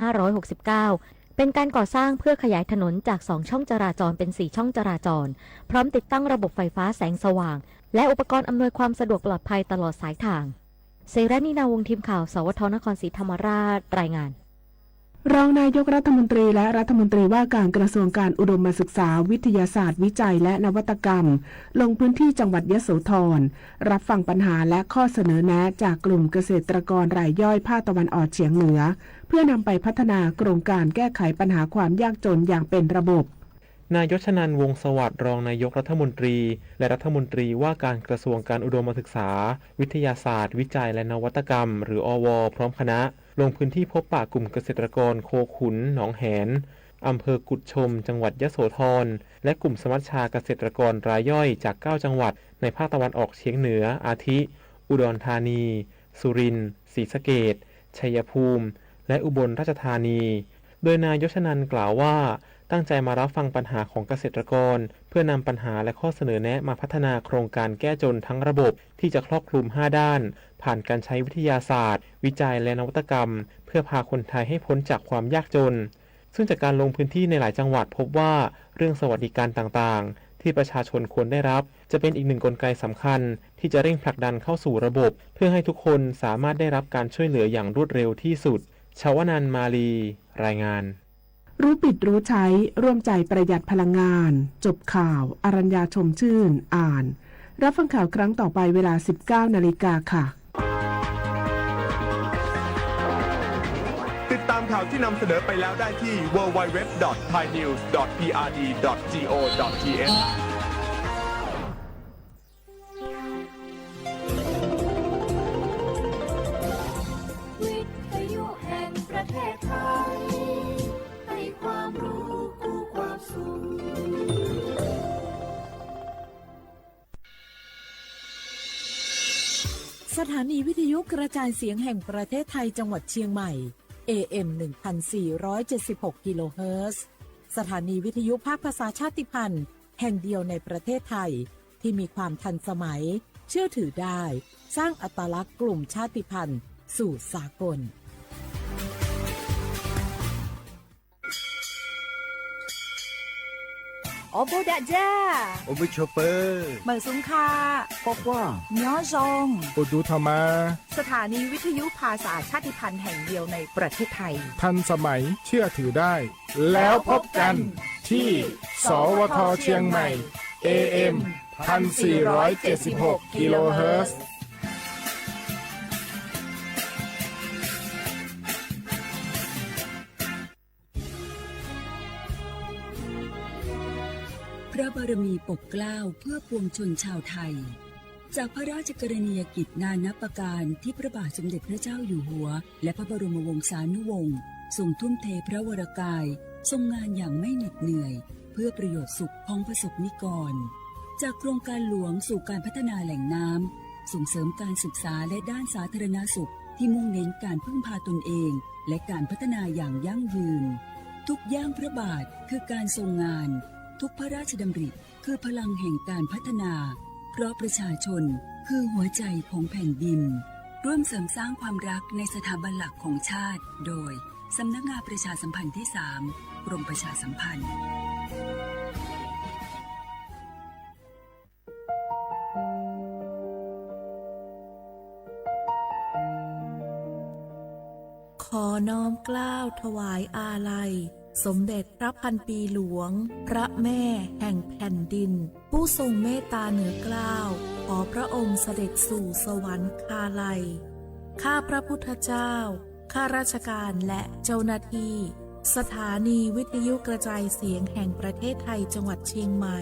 ห้าร้อยหกสิบเก้า เป็นการก่อสร้างเพื่อขยายถนนจากสองช่องจราจรเป็นสี่ช่องจราจร พร้อมติดตั้งระบบไฟฟ้าแสงสว่าง และอุปกรณ์อำนวยความสะดวกปลอดภัยตลอดสายทาง เสรีนีนาวงศ์ ทีมข่าว สวท นครศรีธรรมราช รายงาน รองนายกรัฐมนตรีและรัฐมนตรีว่าการกระทรวงการอุดมศึกษา วิทยาศาสตร์ วิจัย และนวัตกรรม ลงพื้นที่จังหวัดยโสธร รับฟังปัญหาและข้อเสนอแนะจากกลุ่มเกษตรกรรายย่อยภาคตะวันออกเฉียงเหนือ เพื่อนำไปพัฒนาโครงการแก้ไขปัญหาความยากจนอย่างเป็นระบบ นายยศนันท์ วงศ์สวัสดิ์ รองนายกรัฐมนตรี และรัฐมนตรีว่าการกระทรวงการอุดมศึกษา วิทยาศาสตร์ วิจัย และนวัตกรรม หรือ อว พร้อมคณะ ลงพื้นที่พบปะกลุ่มเกษตรกรโคขุนหนองแหน อำเภอกุดชม จังหวัดยโสธร และกลุ่มสมัชชาเกษตรกรรายย่อยจากเก้าจังหวัดในภาคตะวันออกเฉียงเหนือ อาทิ อุดรธานี สุรินทร์ ศรีสะเกษ ชัยภูมิ และอุบลราชธานี โดยนายยศนันท์กล่าวว่า ตั้งใจมารับฟังปัญหาของเกษตรกร เพื่อนำปัญหาและข้อเสนอแนะมาพัฒนาโครงการแก้จนทั้งระบบที่จะครอบคลุมห้าด้าน ผ่านการใช้วิทยาศาสตร์ วิจัย และนวัตกรรม เพื่อพาคนไทยให้พ้นจากความยากจน ซึ่งจากการลงพื้นที่ในหลายจังหวัดพบว่าเรื่องสวัสดิการต่างๆ ที่ประชาชนควรได้รับ จะเป็นอีกหนึ่งกลไกสำคัญที่จะเร่งผลักดันเข้าสู่ระบบ เพื่อให้ทุกคนสามารถได้รับการช่วยเหลืออย่างรวดเร็วที่สุด ชวนันท์ มาลี รายงาน รู้ปิดรู้ใช้ ร่วมใจประหยัดพลังงาน จบข่าว อรัญญา ชมชื่น อ่าน รับฟังข่าวครั้งต่อไปเวลา สิบเก้านาฬิกาค่ะ ติดตามข่าวที่นำเสนอไปแล้วได้ที่ ดับเบิลยู ดับเบิลยู ดับเบิลยู ดอท ไทยนิวส์ ดอท พีอาร์ดี ดอท จี โอ ดอท ที เอช วิทยุแห่งประเทศไทย ให้ความรู้คู่ความสุข สถานีวิทยุกระจายเสียงแห่งประเทศไทยจังหวัดเชียงใหม่ เอ เอ็ม หนึ่งพันสี่ร้อยเจ็ดสิบหก กิโลเฮิรตซ์ สถานีวิทยุภาคภาษาชาติพันธุ์แห่งเดียวในประเทศไทย ที่มีความทันสมัย เชื่อถือได้ สร้างอัตลักษณ์กลุ่มชาติพันธุ์สู่สากล Os bug dam ja, os bug chua pawg, meem xub kha, nyob zoo, ua du tho mas. สถานีวิทยุภาษาชาติพันธุ์แห่งเดียวในประเทศไทย ทันสมัย เชื่อถือได้ แล้วพบกันที่ สวท เชียงใหม่ เอ เอ็ม พันสี่ร้อยเจ็ดสิบหก กิโลเฮิรตซ์ พระบารมีปกเกล้าเพื่อปวงชนชาวไทย จากพระราชกรณียกิจนานับประการที่พระบาทสมเด็จพระเจ้าอยู่หัว และพระบรมวงศานุวงศ์ทรงทุ่มเทพระวรกาย ทรงงานอย่างไม่เหน็ดเหนื่อย เพื่อประโยชน์สุขของประสบนิกร จากโครงการหลวงสู่การพัฒนาแหล่งน้ำ ส่งเสริมการศึกษาและด้านสาธารณสุขที่มุ่งเน้นการพึ่งพาตนเอง และการพัฒนาอย่างยั่งยืน ทุกย่างพระบาทคือการทรงงาน ทุกพระราชดำริคือพลังแห่งการพัฒนา เพราะประชาชนคือหัวใจของแผ่นดิน ร่วมเสริมสร้างความรักในสถาบันหลักของชาติ โดย สำนักงานประชาสัมพันธ์ที่สาม กรมประชาสัมพันธ์ ขอน้อมเกล้าถวายอาลัย สมเด็จพระพันปีหลวง พระแม่แห่งแผ่นดิน ผู้ทรงเมตตาเหนือเกล้า ขอพระองค์เสด็จสู่สวรรคาลัย ข้าพระพุทธเจ้า ข้าราชการและเจ้าหน้าที่ สถานีวิทยุกระจายเสียงแห่งประเทศไทยจังหวัดเชียงใหม่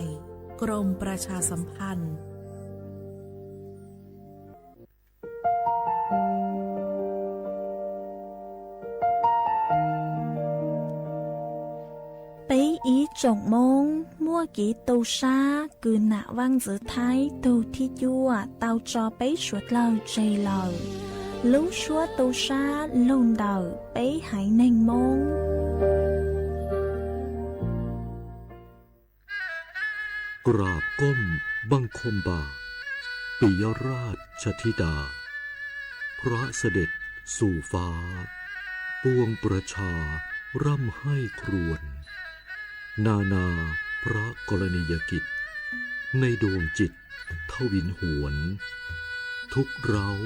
กรมประชาสัมพันธ์ Peb ib tsoom Hmoob muaj kev tu sab kws nam vaj ntxwv Thaib tug thib cuaj tau tso peb suav dlawg tseg lawm. Lub suab tu sab lug ntawm peb haiv neeg Hmoob. กราบก้มบังคมบาท ปิยราชธิดา พระเสด็จสู่ฟ้า ปวงประชาร่ำไห้ครวญ นานาพระกรณียกิจ ในดวงจิตทวินหวน ทุกข์ร้าว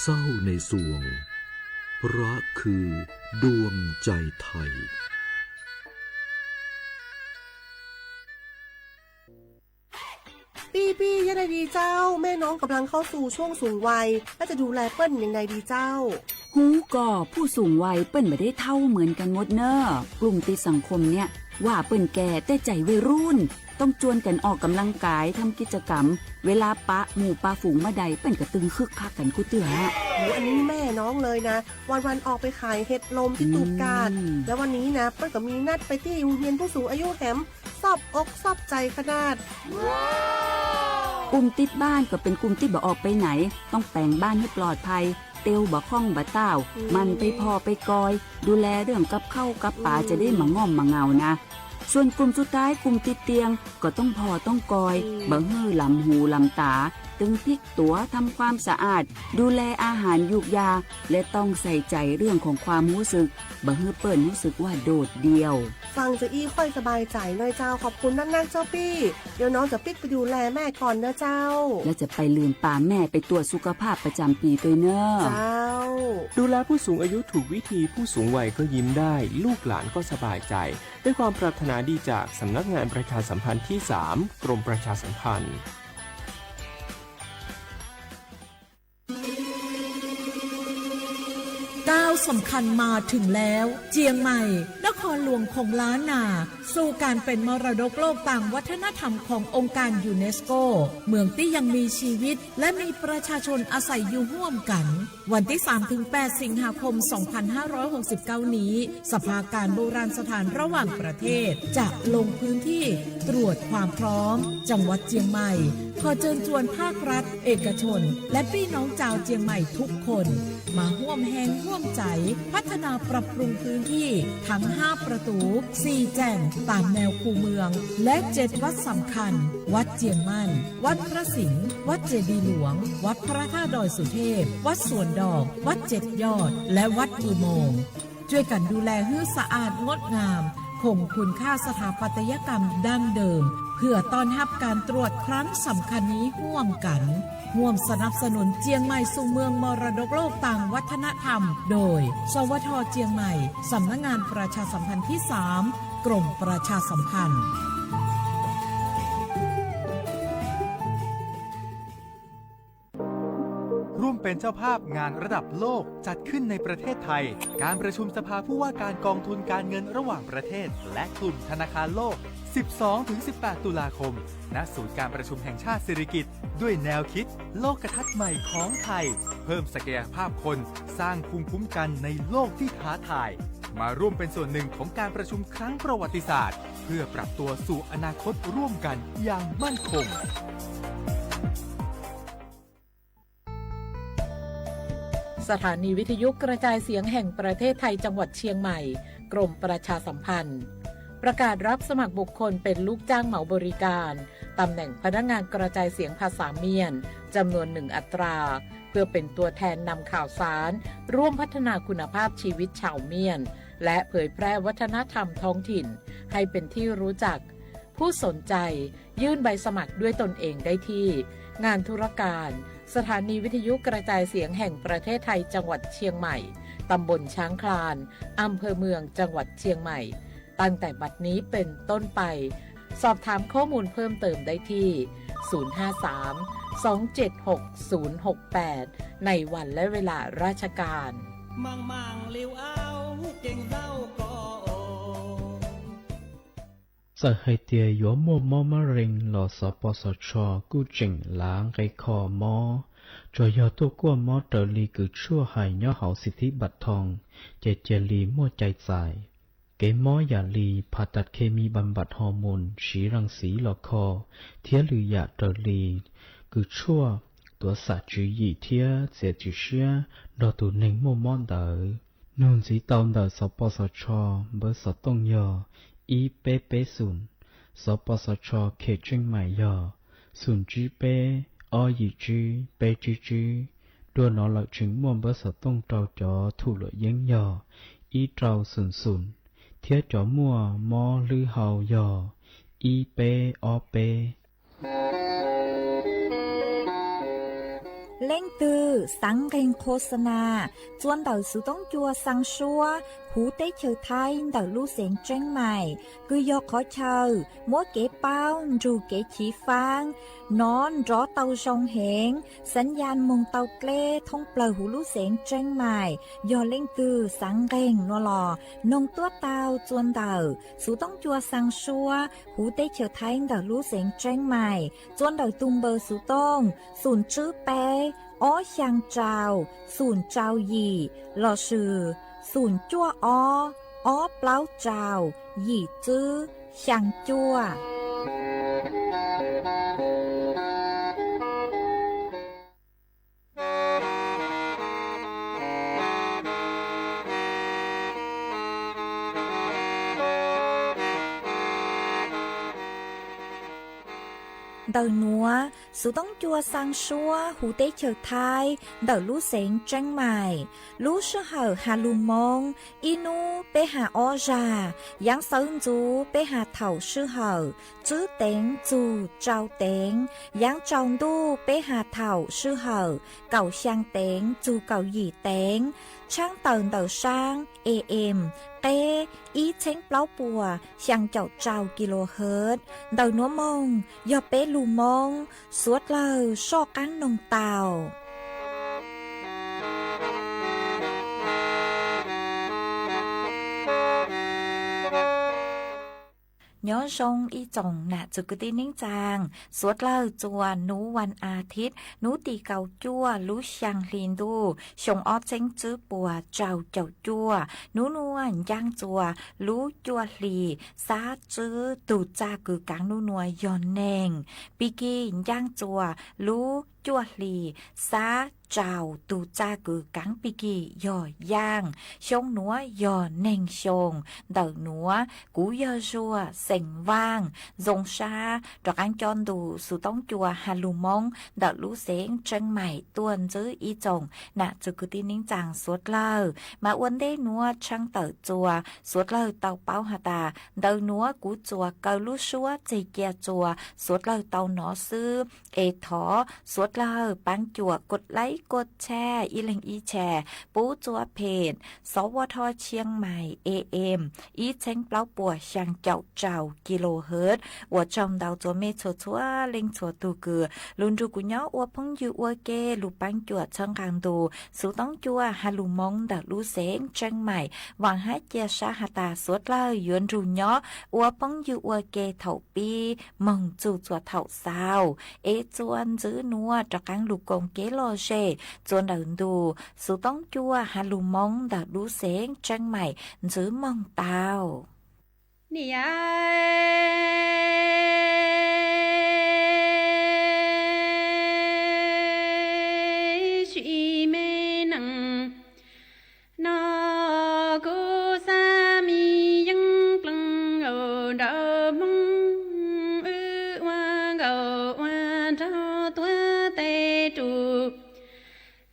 เศร้าในสวง พระคือดวงใจไทย พี่ๆ ยังไงดีเจ้า แม่น้องกำลังเข้าสู่ช่วงสูงวัย แล้วจะดูแลเปิ้ลยังไงดีเจ้า ฮู้ก่อ ผู้สูงวัยเปิ้นบ่ได้เฒ่าเหมือนกันหมดเน่อ กลุ่มติดสังคมเนี่ย ว่าเปิ้นแก่แต่ใจวัยรุ่น ต้องจวนกันออกกำลังกาย ทำกิจกรรม เวลาปะหมู่ปะฝูงเมื่อใด เปิ้นก็ตึงคึกคักกันกู้เตื้อ โอ้โห อันนี้แม่น้องเลยนะ วันๆ ออกไปขายเห็ดลมที่ตูบกาด อืม แล้ววันนี้นะ เปิ้ลก็มีนัดไปที่โรงเรียนผู้สูงอายุแหม ซอบอกซอบใจขนาด กลุ่มติดบ้านก็เป็นกลุ่มที่บ่ออกไปไหน ต้องแป๋งบ้านให้ปลอดภัย เตียวบ่ค่องบ่ต้าว อืม หมั่นไปผ่อไปกอย ดูแลเรื่องกับข้าวกับปลา อืม จะได้บ่ง่อมบ่เหงานะ ส่วนกลุ่มสุดท้าย กลุ่มติดเตียง ก็ต้องผ่อต้องกอย อืม บ่หื้อหลำหูหลำต๋า ตึงพลิกตั๋ว ทำความสะอาด ดูแลอาหารยูกยา และต้องใส่ใจเรื่องของความรู้สึก บ่หื้อเปิ้นรู้สึกว่าโดดเดี่ยว ฟังจะอี้ค่อยสบายใจหน่อยเจ้า ขอบคุณนักๆ เจ้าปี้ เดี๋ยวน้องจะปิ๊กไปดูแลแม่ก่อนนะเจ้า แล้วจะไปลืมปาแม่ไปตรวจสุขภาพประจำปีด้วยเนอะ เจ้า ดูแลผู้สูงอายุถูกวิธี ผู้สูงวัยก็ยิ้มได้ ลูกหลานก็สบายใจ ด้วยความปรารถนาดีจากสำนักงานประชาสัมพันธ์ที่สาม กรมประชาสัมพันธ์ ก้าวสำคัญมาถึงแล้ว เจียงใหม่ นครหลวงของล้านนา สู่การเป็นมรดกโลกตามวัฒนธรรมขององค์การยูเนสโก เมืองที่ยังมีชีวิต และมีประชาชนอาศัยอยู่ร่วมกัน วันที่สามถึงแปดสิงหาคม สองพันห้าร้อยหกสิบเก้า นี้ สภาการโบราณสถานระหว่างประเทศ จะลงพื้นที่ตรวจความพร้อม จังหวัดเจียงใหม่ ขอเชิญชวนภาครัฐ เอกชน และพี่น้องชาวเจียงใหม่ทุกคน มาร่วมแฮงร่วมใจ พัฒนาปรับปรุงพื้นที่ทั้งห้าประตู สี่แจ่ง ตามแนวคูเมือง และเจ็ดวัดสำคัญ วัดเจียงมั่น วัดพระสิงห์ วัดเจดีย์หลวง วัดพระธาตุดอยสุเทพ วัดสวนดอก วัดเจ็ดยอด และวัดอุโมงค์ ช่วยกันดูแลหื้อสะอาดงดงาม คงคุณค่าสถาปัตยกรรมดั้งเดิม เพื่อต้อนรับการตรวจครั้งสำคัญนี้ร่วมกัน ร่วมสนับสนุนเจียงใหม่สู่เมืองมรดกโลกตามวัฒนธรรม โดย สวท เจียงใหม่ สำนักงานประชาสัมพันธ์ที่สาม กรมประชาสัมพันธ์ ร่วมเป็นเจ้าภาพงานระดับโลกจัดขึ้นในประเทศไทย การประชุมสภาผู้ว่าการกองทุนการเงินระหว่างประเทศ และกลุ่มธนาคารโลก สิบสองถึงสิบแปด ตุลาคม ณ ศูนย์การประชุมแห่งชาติสิริกิติ์ ด้วยแนวคิดโลกทัศน์ใหม่ของไทย เพิ่มศักยภาพคน สร้างภูมิคุ้มกันในโลกที่ท้าทาย มาร่วมเป็นส่วนหนึ่งของการประชุมครั้งประวัติศาสตร์ เพื่อปรับตัวสู่อนาคตร่วมกันอย่างมั่นคง สถานีวิทยุกระจายเสียงแห่งประเทศไทยจังหวัดเชียงใหม่ กรมประชาสัมพันธ์ ประกาศรับสมัครบุคคลเป็นลูกจ้างเหมาบริการ ตำแหน่งพนักงานกระจายเสียงภาษาเมียน จำนวนหนึ่งอัตรา เพื่อเป็นตัวแทนนำข่าวสาร ร่วมพัฒนาคุณภาพชีวิตชาวเมียน และเผยแพร่วัฒนธรรมท้องถิ่น ให้เป็นที่รู้จัก ผู้สนใจ ยื่นใบสมัครด้วยตนเองได้ที่ งานธุรการ สถานีวิทยุกระจายเสียงแห่งประเทศไทยจังหวัดเชียงใหม่ ตำบลช้างคลาน อำเภอเมือง จังหวัดเชียงใหม่ ตั้งแต่บัดนี้เป็นต้นไป สอบถามข้อมูลเพิ่มเติมได้ที่ ศูนย์ห้าสาม สองเจ็ดหก ศูนย์หกแปด ในวันและเวลาราชการ Txawm hais tias yuav muaj mob mab rees los xov pos xov tsho kuj tseem lav nqe kho mob, tsuas yog tuaj kuaj mob raws li kws tshuaj hais nyob hauv xim thib npam thoo, ces cia li muaj cai txais. Kev mob yam li phas tas khe mi npam npam hos moos siv ras xiv los kho, thiab lwm yam raws li kws tshuaj tuav xam tswv yim thiab txiav txim siab nrog tus neeg muaj mob ntawd. Nug ntxiv tau ntawm xov pos xov tsho, npawb xov tooj yog ib peb peb xoom, xov pos xov tsho khe tseej mais yog xoom tsib peb ob yim tsib peb tsib tsib. Dua no lawm tseem muaj npawb xov tooj rau cov thum luam yeeb yog ib rau xoom xoom, thiab cov muaj mob hlwb hau yog ib peb ob peb. Leej twg xaav nqeeg qhua xa nas txua ntawm xuv toob cua xaa suab huv teb chaws Thaib ntawm lub xeev Tseeb Mais, kws yog qhov chaw muab kev paub nrug kev chiv faab nov nrov tau zoo heev, xaav yaj moog tau dleb thoob plawg huv lub xeev Tseeb Mais, yog leej twg xaav nqeeg nuav los noog tuab taug txua ntawm xuv toob cua xaa suab huv teb chaws Thaib ntawm lub xeev Tseeb Mais txua ntawm tug npawb xuv tooj xoom tswb peb ob xyaa rau xoom rau yim lossis xoom cuaj ob ob plaub rau yim tswb xyaa cuaj. Ntawm nuav, xuv toob cua xaa suab huv teb chaws Thaib ntawm lub xeev Tseeb Mais. Lub sij hawm has lug Moob, ib nub peb has ob zag, yaav xawv ntxuv peb has thaum sij hawm tswb teev txug rau teev, yaav tsaus ntuj peb has thaum sij hawm kaum xyaa teev txug kaum yim teev. Tshaab tawm ntawm saab AM qeb ib txheeb plaub puas xyaa caum rau kilohertz. Ntawm nuav moog yog peb lug Moob, suav dlawg soj qaab noog tau. Nyob zoo ib tsoom nam txwv kwv tij neej tsaa, suav dlawg txua nub vas as thiv, nub tim kaum cuaj lub xyaa hli ntuj xyoo ob txheeb tswb puas rau caum cuaj. Nub nuav ncaaj txua lub cuaj hlis xab tswb, tug txaj kws kaav nub nuav yog neeg. Pig kig ncaaj txua lub cuaj hlis xab rau, tug txaj kws kaav pig kig yog yaaj. Xyoo nuav yog neeg xyoo. Ntawm nuav kuv yog Zuag xeem Vaaj, zoo sab rov qaab coj ntu xuv toob cua has lug Moob ntawm lub xeev Tseeb Mais tuaj ntsib ib tsoom nam txwv kwv tij neej tsaa suav dlawg. Mas ua ntej nuav tshaab tawm txua suav dlawg tau paub has tas ntawm nuav kuv txuas kaw lub suab txeg cia txua suav dlawg tau nov xwb. Es thov suav dlawg paab cuam kua laib kua tshaj ib leeg ib tsham, pub txua phem xov ua rho Tshiab Mais AM ib txheeb plaub puas xyaa caum rau kilohertz. Ua tsaug ntau txua mej txhua txhua leej txhua tug kws lug nrug kuv nyob ua phooj ywg ua ke, lug paab cuam txhawb nqaa ntu xuv toob cua has lug Moob ntawm lub xeev Tseeb Mais. Vaam hab cia sab has tas suav dlawg yuav nrug nyob ua phooj ywg ua ke thaum pib moog txug txua thaum xaus. Es txua ntxiv nuav rov qaab lug koom kev lom zem txua ntawm ntu xuv toob cua has lug Moob ntawm lub xeev Tseeb Mais ntxiv moog tau. Niam, sim me neej no kuv xav me yeeb pleeg nkaus nraug Hmoob, wb ua nkaus ua nraug tuav tes rus,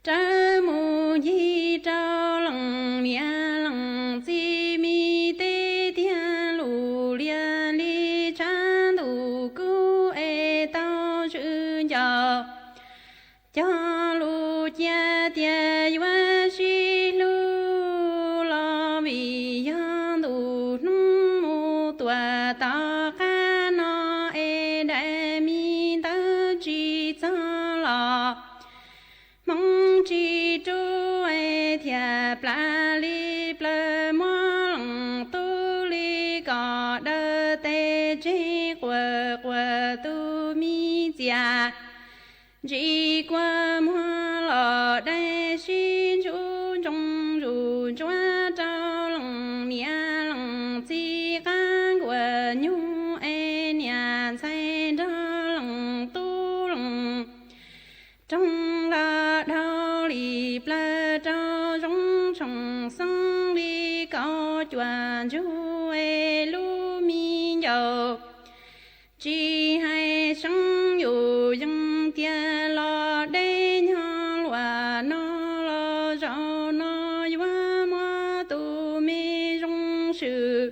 rawv mus ncig rau leej niam leej txiv, me teb tiag lug lias li tshav ntuj kub es tau zwm ncaus. Cog lus cia tias yuav sib hlub los vim yog ntuj hnub mus tuam tom qab no es daim me ntawv tsis txog los Hmoob tsis rub es thiaj plam li plaws muab leej tub li kom daws tes tseg quas quas tus me txias. Ntsis kua muag los dai sib ntsuj ntsoog zuj ntsuab rau leej niam leej txiv qab nkuaj nyuj es niam ntxhais nrog leej tub leej roog los dhau li plaws rau zoo tshooj xeeb li kauv cuam ntsug es lub me ncaus. Tsis hais seeb yus yeej tiag los deb nyog luam no los zaum no yuav muab tus me swm.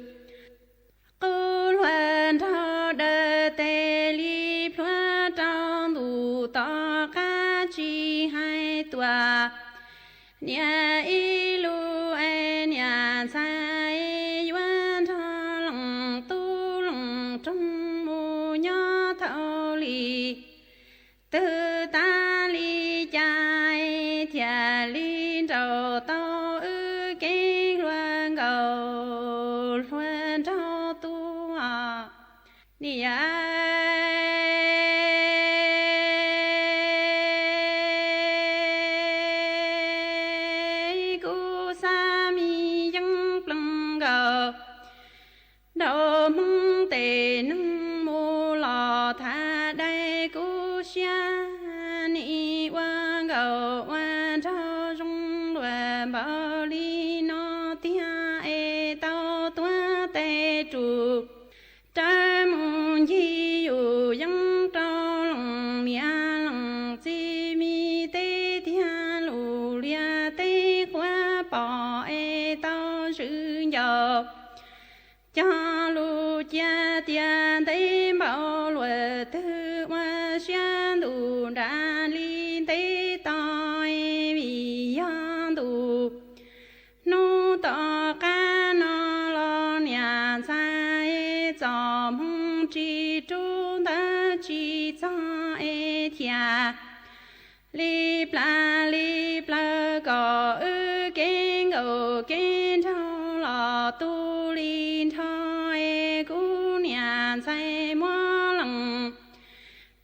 Qub hluas nraug dawb tes li plhuav rau ntuj tom qab tsis hais tuaj. Niam ib lub es niam ntxhais yuav nrog leej tub leej roog mus nyob thaum li twg, tas li cas thiaj li nrauj tau wb kev hluas nkauj hluas nraug tuaj. Niam, kuv xav me yeeb plees nkaus, nraug Hmoob tej neeg mus los tham dais kuv siab, nim ua nkauj ua nraug zoo luag npaum li no tiag es tau tuav tes rub rawv mus ncig yus yeeb rau leej niam leej txiv, me teb tiag lus lias teb quav pom es tau zwm ncauj. Cog lus cia tias ntev npaum luaj twg ua siab ntuj nram li ntev to, vim yog ntuj hnub tom qab no los niam ntxhais txoj hmoo tsis rub ntawd tsis txog es thiaj li plas li plaws kom wb kev nkauj kev nraug los tu li nrho es kuv niam ntxhais muab leej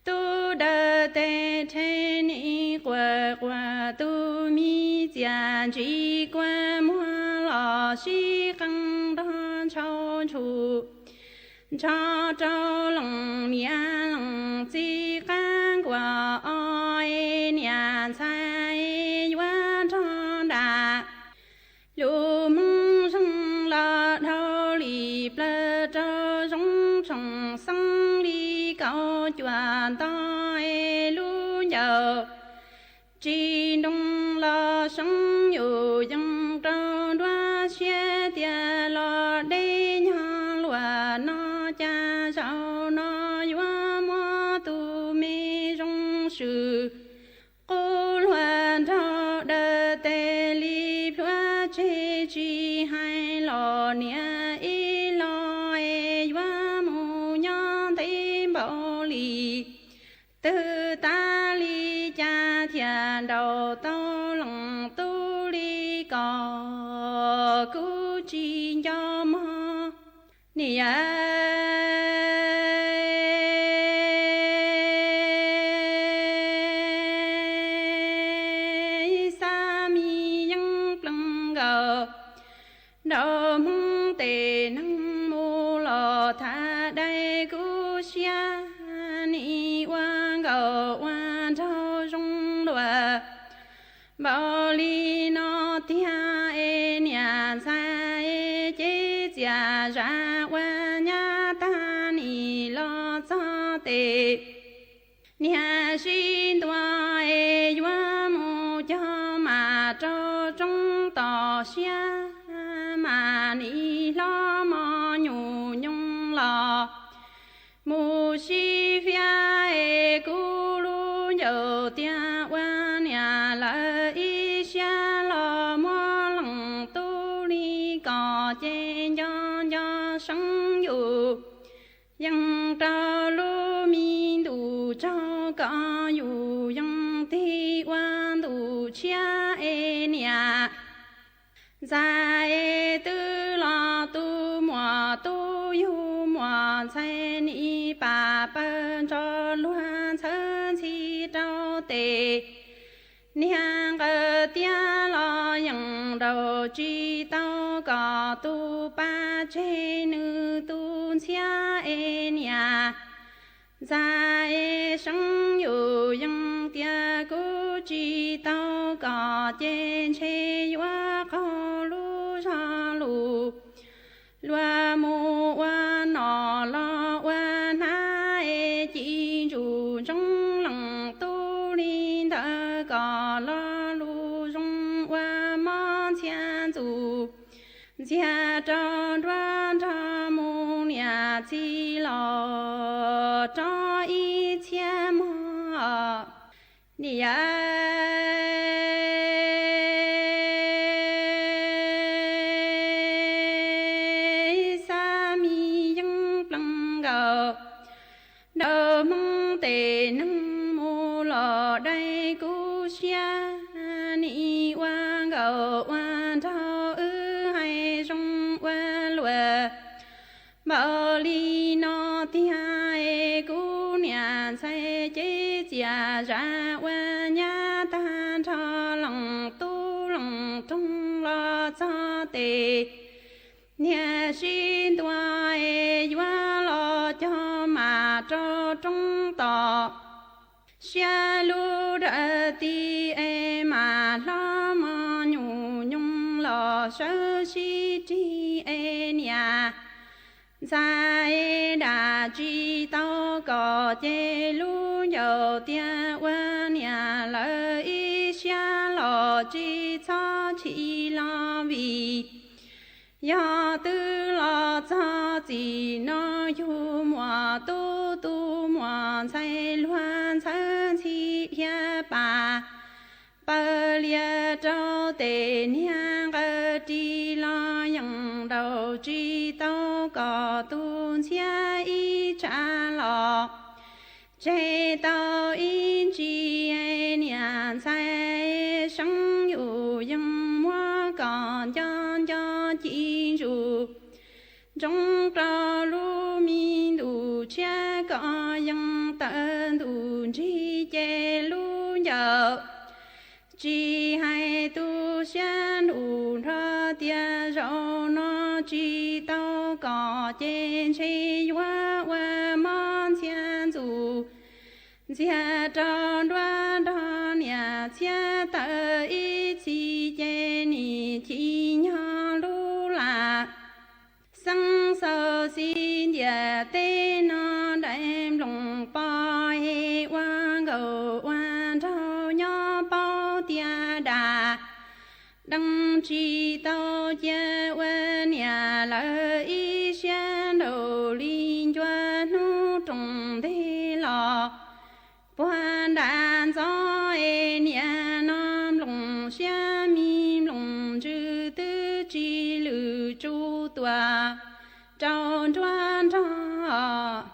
tub dawb tes rhe nim quaj quaj tus me txiaj ntsim kua muag los sib qee nrog ntshau ntshum nrog rau leej niam leej txiv qab nkuaj o, es niam ntxhais yuav nrog nram lub Hmoob zeeg los dhau li plaws rau zoov tshooj xeeb li kaum cuaj nto es lub ncauj tsis ntoo los seev yus yeej rau nruab siab tias los deb nyog luaj no cas zaum no yuav muab tus me zoo swm. Qub hluas nraug dawb tes li plhuav tseg tsis hais los niam ib los es yuav mus nyob ntev npaum li twg, tas li cas thiaj nrauj tau leej tub li kom kuv tsis nco mog. Niam, xav me yeeb plees nkaus, nraug Hmoob tej neeg mus los tham dais kuv siab, nim ua nkauj ua nraug zoo luag npaum li no tiag es niam ntxhais ces txiaj zam ua nyab tag nim los txog tes niag sib ntua es yuav mus cog mam rau roob tom siab, mas nim hlob mos nyuj nyoos los mus sib fiab es kuv lub ncauj tiag ua niam lawm ib siab los muab leej tub li kom ces nco nco seev yus yeej rau lub me ntuj tsaug kom yus yeej tig ua ntuj tshiab es niam ntxhais twb los tu muaj tub yug muaj ntxhais nim pam pawg ntso luag ntxhawb ntxhi rau tes niag nqawd tiab los yeej nraug tsis tau kom tus pa tseg nws tus ntxhiab es niam ntxhais seev yus yeej tias kuv tsis tau kom ces ntshe yuav qaug lub zog lus luag mus ua nom los ua hnab es ci ntsuj ntsoov leej tub li ntawd kom lo lus zoo ua mob ntxhiab ntxuj ntxiag rau nruab txij los rau ib txhiab mog. Niam xa mi yeej plees nkaus, nraug Hmoob tes neeg mus los dai kuv siab, nim ua nkauj ua nraug wb hais zoo ua luaj. Npaum li no tiag es kuv niam ntxhais ces txias zam ua nyab tag nrho, leej tub leej roog los txog tes niag sib ntua es yuav los cog mas rau roob tos. Siab lub dawm ti es mas hlob mos nyuj nyoos los sawv sib rig es niam ntxhais dam tsis tau kom ces lub ncauj tias ua niam lawv ib siab los tsis txhob chim los vim yog twb los txog txim no yug muam tub tu muam ntxhais luag ntxhawb ntxhi dhia pas paws lias rau tes niag nqawd ris los yeej nraus tsis tau kom tus ntxhiab ib tsa los tseg tau ib ntsis. Niam ntxhais seeb yus yeej muab kom nco nco ci ntsus ntsoov rau lub me ntuj tshiab kom yeej tawm ntuj nrig ces lub ncauj tsis hais tu siab ntuj nrho tias zaum no tsis tau kom ces ntshe yuav ua mob ntxhiab ntxus ntxiag rau nruab nrog niam txhiab tawm ib txhis ces nim chim nyog lub lam xeeb xaus xis ntiam teb no daim nploos pos es ua nkauj ua nraug nyob paub tias dam dees tsis tau cia ua niam lawv ib siab nraus li ncua hnub roos ntej los puag nram ntxov es niam no nploos siab mi nploos ntsws twb tsis lwm tsu tuaj rau nruab nrog.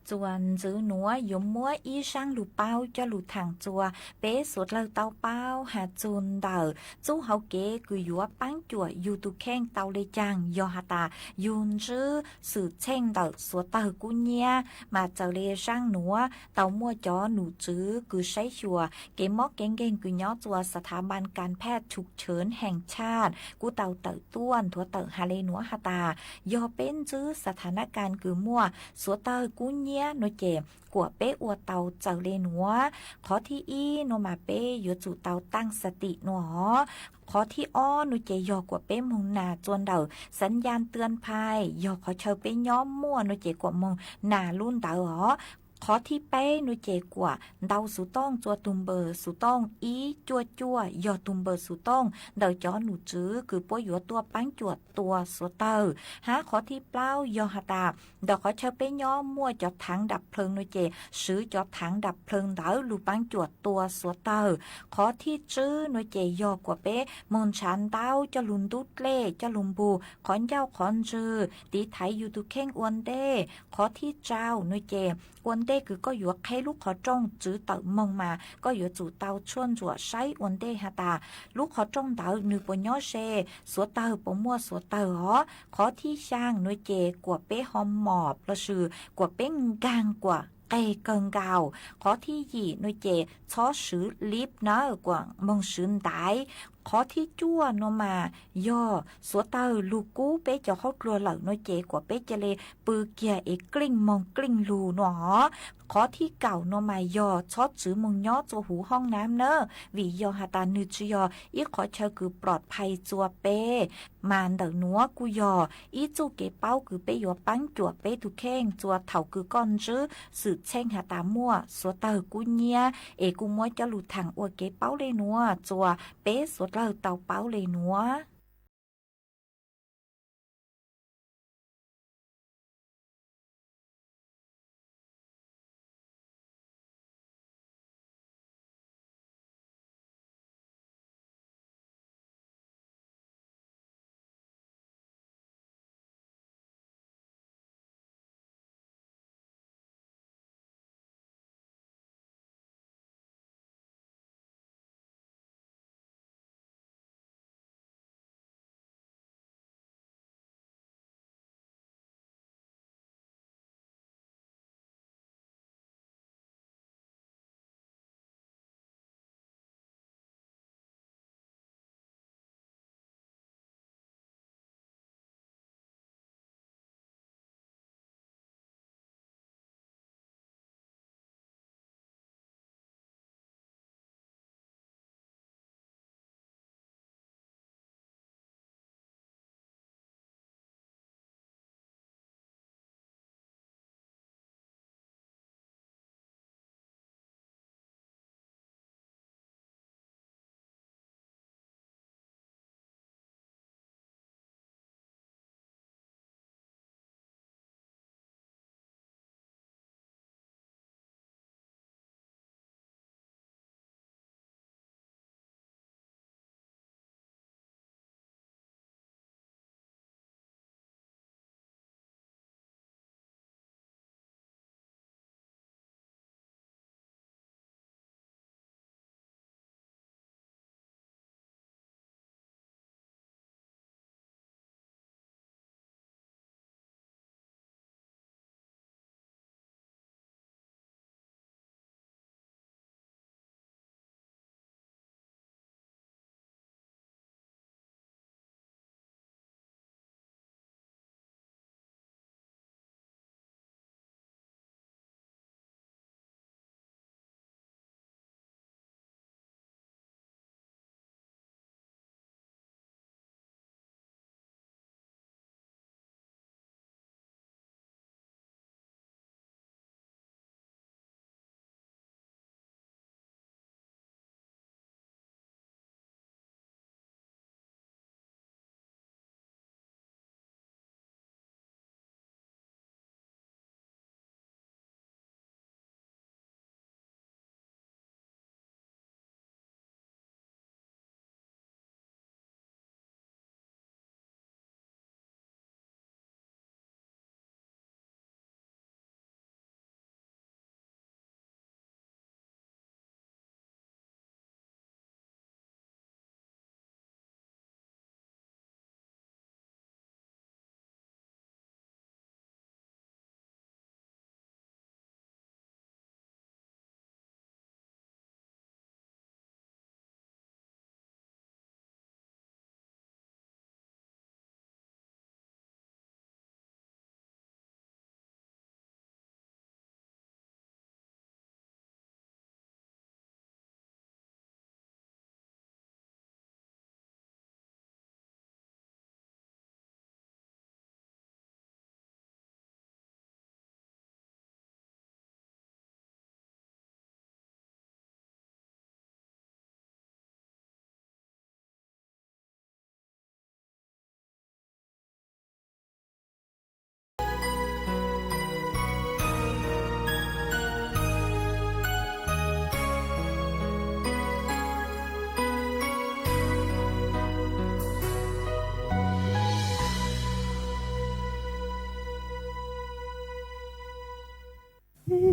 Txuas ntxiv nuav yuav muab ib zaab lug paub coj lug thaam txuas peb suav dlawg tau paub has txug ntawm txuj hauv kev kws yuav paab cuam yug tug kheej tau le caag. Yog has tas yug ntsib xwm txheej ntawm suav tawg kub nyiab, mas txawm le zaab nuav tau muaj cov num tswv kws saib xyuas kev mob kev nkeeg kws nyob txuas สถาบันการแพทย์ฉุกเฉินแห่งชาติ kuj tau tawm tuaj nthuav tawm has le nuav has tas, yog peb ntsib สถานการณ์ kws muaj suav tawg kub nyiab nuav ces kuam peb ua tau txawm le nuav. Qhov thib ib nuav mas peb yuav tsum tau taaj xa tim nuav os. Qhov thib ob nuav ces yog kuam peb moog nas txuas ntawm สัญญาณเตือนภัย yog qhov chaw peb nyob muaj nuav ces kuam moog nas lub ntawd os. Qhov thib peb nuav ces kuam ntau xuv tooj txuas tug npawb xuv tooj ib cuaj cuaj yog tug npawb xuv tooj ntawm cov num tswv kws puab yuav tuaj paab cuam tua suav tawg. Hab qhov thib plaub yog has tas ntawm qhov chaw peb nyob muaj cov thaav dam plhaw nuav ces swv cov thaav dam plhaw ntawd lug paab cuam tua suav tawg. Qhov thib tswb nuav ces yog kuam peb moog ntshav ntaub coj lug ntub dlej coj lug npug qhov ncauj qhov ntswg tiv thaiv yug tug kheej ua ntej. Qhov thib tsau nuav ces ua ntej kws koj yuav qheb lub qhov rooj tswv tawm moog mas koj yuav tsum tau tshuaj ntsuam saib ua ntej has tas lub qhov rooj ntawd nwg puas nyob ze, suav tawg puas muaj suav tawg os. Qhov thib xyaa nuav ces kuam peb ho mom lossis kuam peb nkaag kuam qeg kawg nkaus. Qhov thib yim nuav ces txhob swv lib nawb, kuam moog swv ntaiv. Qhov thib cuaj nuav mas yog suav tawg lug kub peb cov haub dluag lawm nuav ces kuam peb ca le pw kiag es kleej moog kleej lug nuav os. Qhov thib kaum nuav mas yog txhob tswv moog nyob txuas huv hoob nam nawb, vim yog has tas nwg tsi yog ib qhov chaw kws plom phais txuas peb. Mas ntawm nuav kuj yog ib txuj kev paub kws peb yuav paab cuam peb tug kheej txuas thaum kws koj ntsib xwm txheej has tas muaj suav tawg kub nyiab, es kuj muab coj lug thaam ua kev paub le nuav txuas peb suav dlawg tau paub le nuav.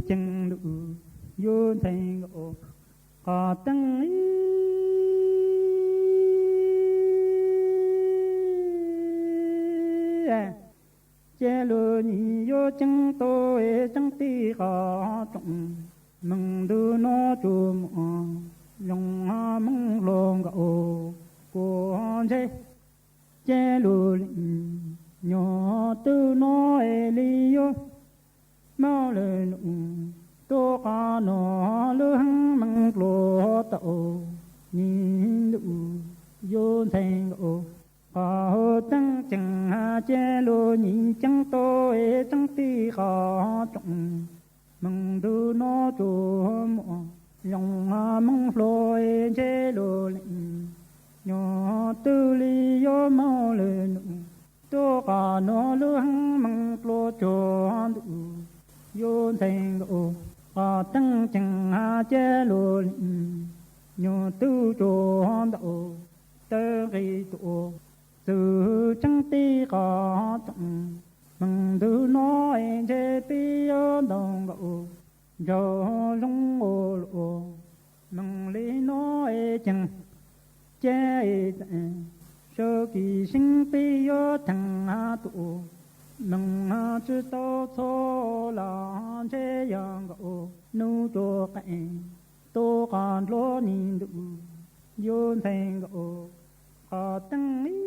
ceev ntuj yuav ntxhais nkauj qhov teeb ib. Ces luag nim yuav ceeb tau es tseeb tij qhov rooj, meej ntug no tsuas muaj zoo hmoov hluas nkauj kua ntsej. Ces luag leej nyuag twg no es li yuav muaj lwm num tuaj qhov no lub heev meej pluag tau, nim ntuj yuav ntxhais nkauj qhov teeb ceev. Ces luag nim ceeb tau es tseeb tij qhov rooj, meej ntug no tsuas muaj zoo hmoov hluas ntsej. Luag leej nyuag twg li yuav muaj lwm num tuaj qhov no lub heev meej pluag tsuag ntuj yuav ntxhais nkauj qhov teeb ceev. Ces luag leej nyuag twg tsuas ntau taw nqis tuaj txug tseeb tij qhov rooj, meej ntug no es ntshe peb yuav ntaus nkauj nraug zoo ua luaj. Meej li no es ceev, ces txawm sawv kev seeb peb yuav theej tuaj, meej tsis tau txhua los ntshe yog nkauj nus tuaj qees tuaj qhov npluag, nim ntuj yuav ntxhais nkauj qhov teeb ib.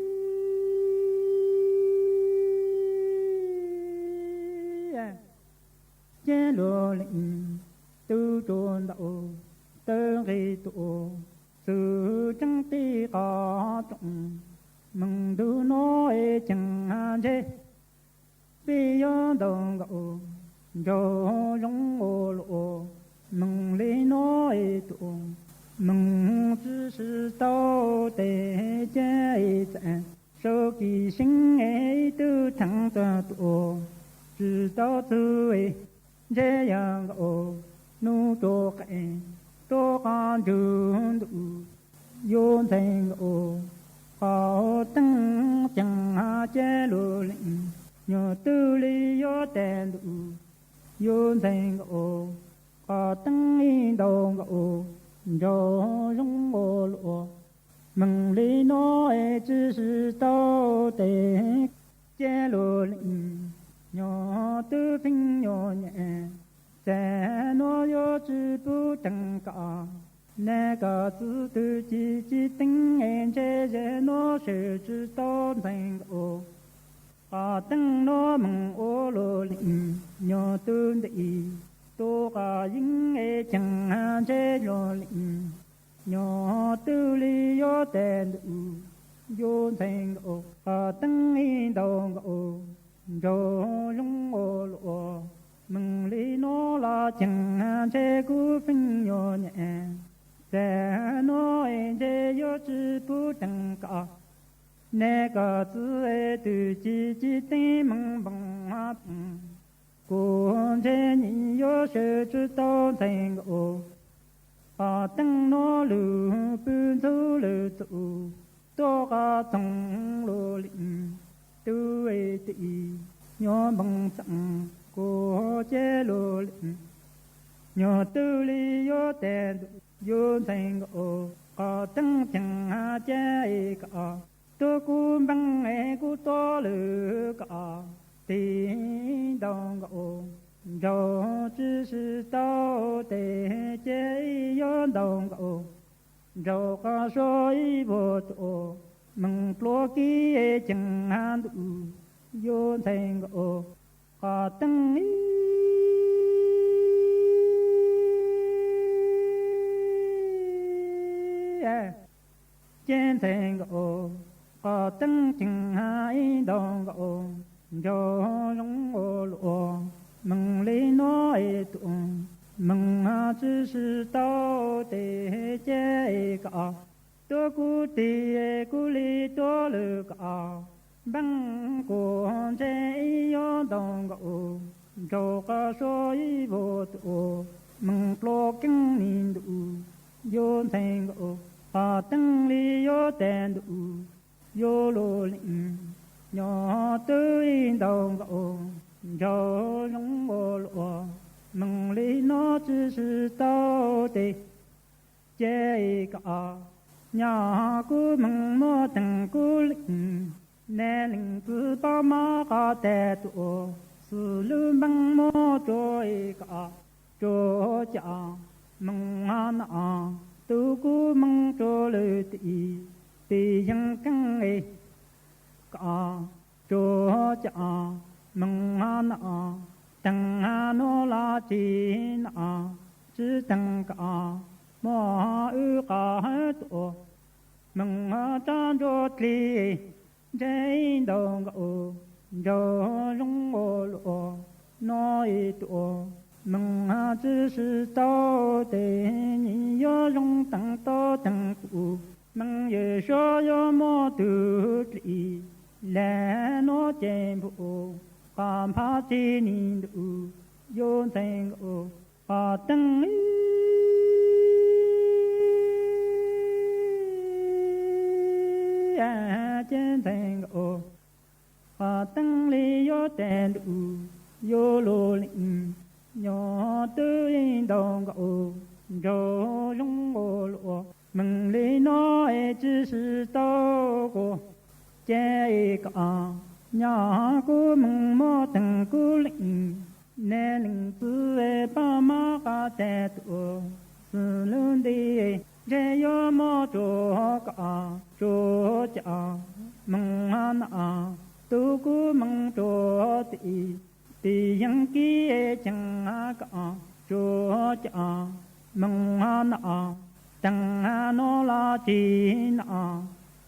Ces luag leej twg tsuas ntau taw nqis tuaj txug tseeb tij qhov rooj, meej ntug no es ceev, ntshe peb yuav ntaus nkauj nraug zoo ua luaj. Meej li no es tuaj, meej tsis sib tau tes, ces txawm sawv kev seeb ib tug theej txog tuaj tsis tau txug, ntshe yog nkauj nus tuaj qees tuaj qhov ntsug ntuj yuav ntxhais nkauj qhov teeb ceev. Ces luag leej nyuag twg li yuav tes ntuj yuav ntxhais nkauj qhov teeb ib, ntaus nkauj nraug zoo ua luaj. Meej li no es tsis sib tau tes, ces luag leej nyuag twg pheej nyuaj nyem, txaj no yuav tsis pub teev kom, neb koj txwv twg ci ci teeb es ntshe ze no sawv tsis tau ntxhais nkauj qhov teeb no. Meej ua luag leej nyuag twg ntim tuaj qhov yeeb es ceev, ntshe luag leej nyuag twg li yuav tes ntuj yuav ntxhais nkauj qhov teeb ib, ntaus nkauj nraug zoo ua luaj. Meej li no los ceev, ntshe kuv pheej nyuaj nyem, txaj no es ntshe yuav tsis pub teev kom, neb koj txwv twg ci ci teeb. Meej npoo poom, kuv ntshe nim yuav sawv tsis tau ntxhais nkauj qhov teeb no. Lwm pw ntxub lwm txuj tuaj qhov txoog, luag leej twg twb nyuag npoo xeem, kuv ces luag leej nyuag twg li yuav tes ntuj yuav ntxhais nkauj qhov teeb ceev. Ces koj tuaj kuv npee es kuv tuaj lwm koj, tig ntaus nkauj nraug tsis sib tau tes, ces yuav ntaus nkauj nraug qhov suav ib vuag tuaj. Meej pluag kiv ceev, ntuj yuav ntxhais nkauj qhov teeb ib. Ces ntxhais nkauj qhov teeb ceev, ib ntaus nkauj nraug zoo ua luaj. Meej li no es tuaj, meej tsis sib tau tes, ces koj tuaj kuv tig, kuv li tuaj lwm koj, npee kuv ntshe yuav ntaus nkauj nraug qhov suav ib vuag tuaj. Meej pluag keeb, nim ntuj yuav ntxhais nkauj qhov teeb li yuav tes ntuj yuav. Luag leej nyuag twg ib ntaus nkauj nraug zoo ua luaj. Meej li no tsi sib tau tes, ces kom nyaj kuv meej muab teem kuv leej, nej leej txiv pab mab qab tes tuaj, xws lub npeej muab tsuag kom tsuag cam. Meej nam tub kuv meej tsuag lwm tim, tim yeej keej kom tsuag cam. Meej nam teem nuav los tsi nam, tsi teem kom muab wb qab tuaj. Meej tsab ntsuab dlig ntshe ib ntaus nkaus, nraug zoo ua luaj no ib tuaj. Meej tsi sib tau tes, nyias yuav zoo teem tau teem pum. Meej Yawm Suav yuav muab tug dlig, lawm nuav ces npum qab npab tsi ni ntuj, yuav ntxhais nkaus qhov teeb li, ces ntxhais nkaus qhov teeb li yuav tes ntuj, yuav luag leej, nyuag twb ib ntaus nkaus, nraug zoo ua luaj. Meej li no es tsi sib tau kuv, ces kom nyaj kuv meej muab teem kuv leej, nej leej txiv pab mab qab tes tuaj, xws lub nti ntshe yuav muab tsuag kom tsuag cam. Meej nam tub kuv meej tsuag tim, tim yeej kib ceev kom tsuag cam. Meej nam teem nuav los tsi nam,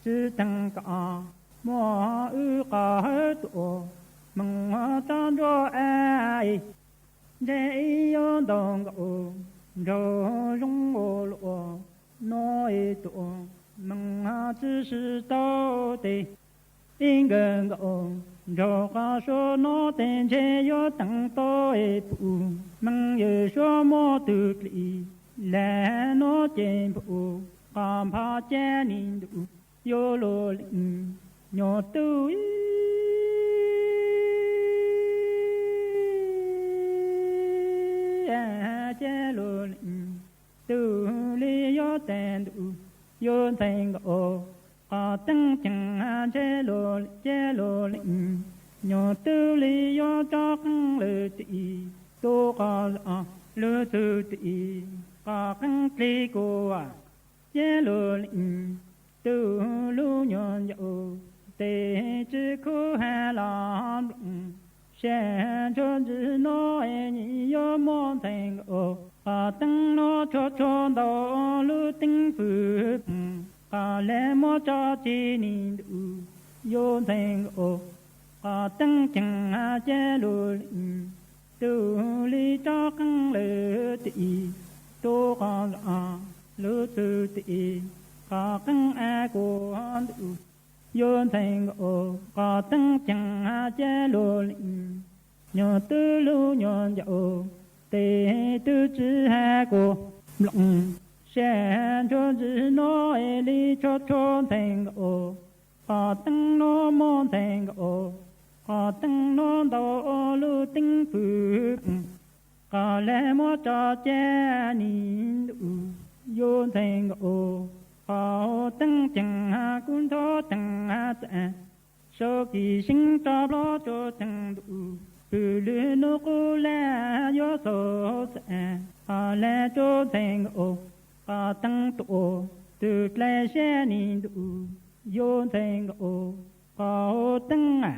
tsi teem kom muab wb qab tuaj. Meej tsab ntsuab dlig ntshe ib yuav ntaus nkaus, nraug zoo ua luaj no ib tuaj. Meej tsi sib tau tes, ib nkaus nkaus, nraug qhov suav no tes ntshe yuav teem tau pum. Meej Yawm Suav muab tug dlig, lawm nuav ces npum qhov npab ces ni ntuj, yuav luag leej, nyuag twb ib ces luag leej, twb li yuav tes ntuj, yuav ntxhais nkaus qhov teeb ceev, ces luag, ces luag leej, nyuag twb li yuav tso qeej lwm tim, tu qhov zam lug txug tim qhov qeej dlig kuv, ces luag leej, tug lub nyuag ncaus tes tsi khuv has los nplooj, sab ntsuab ntsis no es nyias yuav muab ntxhais nkaus qhov teeb no tshua tshua ntau lub teeb fwj, qhov le muab tso tsi ni ntuj, yuav ntxhais nkaus qhov teeb ceev, ces luag leej, twb li tso qeej lwm tim, tu qhov zam lug txug tim qhov qeej av kuv ntuj, yuav ntxhais nkaus qhov teeb ceev, ces luag leej, nyuag twb lub nyuag ncaus tes twb tsi has kuv nplooj, sab ntsuab ntsis no es li tshua tshua ntxhais nkaus qhov teeb no muab ntxhais nkaus qhov teeb no ntau lub teeb fwj, qhov le muab tso ces ni ntuj, yuav ntxhais nkaus qhov teeb ceev, kuv nrog teev txam, sau kis seeb tso plhuav tsuas teev ntuj, pw lwm nub qub lawm yuav xaus txam, qhov le tsuas ntxhais nkaus qhov teeb tuaj, twb dlai sab ni ntuj, yuav ntxhais nkaus qhov teeb a.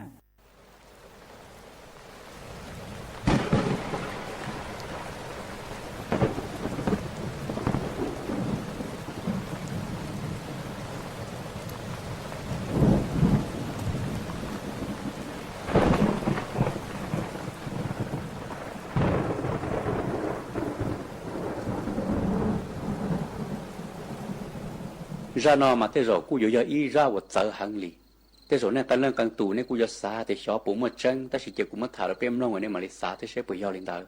Zaj no mas tej zaum kuj yuav yog ib zaj uas txawv heev li. Tej zaum nej qee leej qee tus nej kuj yuav xav tias xyov puas muaj tseeb, tab sis cia kuv muab tham rau peb mloog nej mam li xav thiab seb puas yog li ntawd.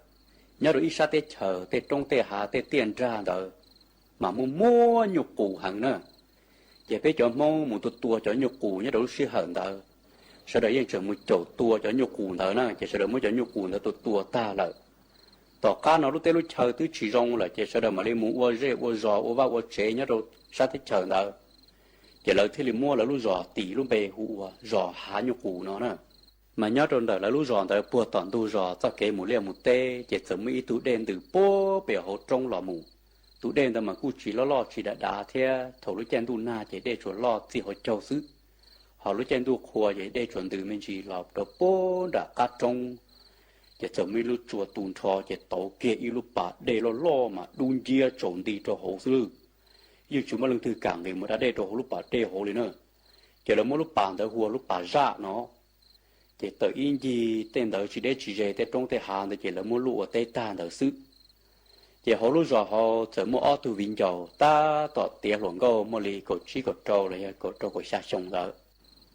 Nyob rau ib sab teb chaws tej roob tej hav tej tiaj nrag ntawd mas muaj muaj nyuj qus heev na. Ces peb cov Hmoob mus tua tua cov nyuj qus nyob rau lub sij hawm ntawd, sawv daws yeej tseem mus caum tua cov nyuj qus ntawd na, ces sawv daws muab cov nyuj qus ntawd tua tua tag lawm. Tom qab no lub teb lub chaw twb tsis zoo lawm ces sawv daws mam li mus ua zej ua zos ua vaj ua tsev nyob rau sab teb chaws ntawd. Ces lawv thiaj li muab lawv lub zos tis lub npe hu ua zos Hav Nyuj Qus no na. Mas nyob rau ntawm lawv lub zos ntawd puag tom ntug zos txoj kev mus liaj mus teb ces txawm muaj ib tug dej ntws puag pem hauv roob los mus. Tus dej ntawd mas kuj tsis loj loj tsis dav dav thiab, thaum lub caij ntuj nag ces dej tsuas loj txij hauv caug xwb, ho lub caij ntuj qhua ces dej tsuas ntws me ntsis los rau puag nram qab roob. Ces txawm muaj ib lub tsua tu nrho ces tauv kiag ib lub pas dej loj loj mas dub nciab tsaus nti rau hauv xwb lawm. Yeej tsis muaj leej twg kam nqis mus da dej rau hauv lub pas dej hauv li na. Ces lawv muab lub pas ntawd hu ua lub pas zaj no. Ces tawm ib ncig tej ntawd tsis deb tsis ze tej roob tej hav ntawd ces lawv muab luaj ua teb tag ntawd xwb. Ces hauv lub zos hauv txawm muaj ob tug viv ncaus tab tom tiav hluas nkauj muaj li kaum tsib kaum rau los yog kaum rau kaum xya xyoo ntawd.